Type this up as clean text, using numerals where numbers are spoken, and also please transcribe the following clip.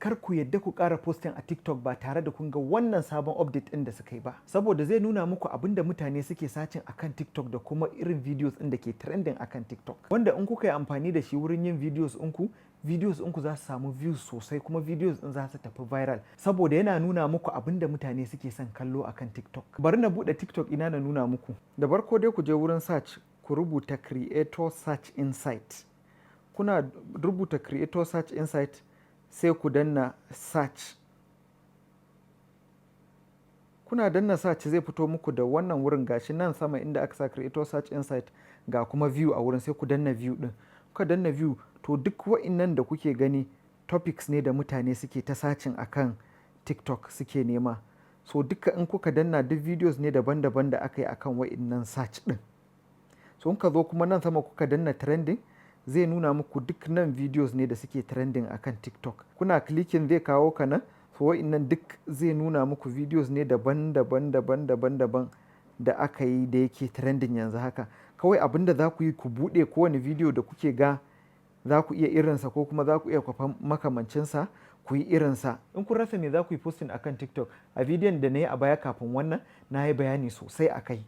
Kar ku yadda ku ƙara posting a TikTok ba tare da kun ga wannan sabon update ɗin da suka yi ba, saboda zai nuna muku abin da mutane suke searching akan TikTok da kuma irin videos ɗin da ke trending akan TikTok. Wanda in kuka yi amfani da shi wurin yin videos ɗinku, videos ɗinku za su samu views sosai, kuma videos ɗin za su tafi viral, saboda yana nuna muku abin da mutane suke son kallo akan TikTok. Bari na buɗe TikTok ina na nuna muku. Da farko dai, ku je wurin search, ku rubuta Creator Search Insight. Kuna rubuta Creator Search Insight, sai ku danna search. Kuna danna search, zai fito muku da wannan wurin. Gashi nan sama inda aka sa Creator Search Insight, ga kuma view a wurin, sai ku danna view din. Kuka danna view, to duk wa'innan da kuke gani topics ne da mutane suke ta searching akan TikTok, suke nema. So duka in kuka danna, duk videos ne daban-daban da aka yi akan wa'innan search din. So in ka zo kuma nan sama kuka danna trending, zai nuna muku duk nan videos ne da suke trending akan TikTok. Kuna clicking, zai kawo ka nan. So wa'innan duk zai nuna muku videos ne daban-daban daban-daban daban da aka yi da yake trending yanzu haka. Kawai abin da za ku yi, ku buɗe kowane video da kuke ga za ku iya irinsa ko kuma za ku iya kwafan makamancinsa, ku yi irinsa. In kun rasa me za ku yi posting akan TikTok, a bidiyon da na yi a baya kafin wannan, na yi bayani sosai a kai.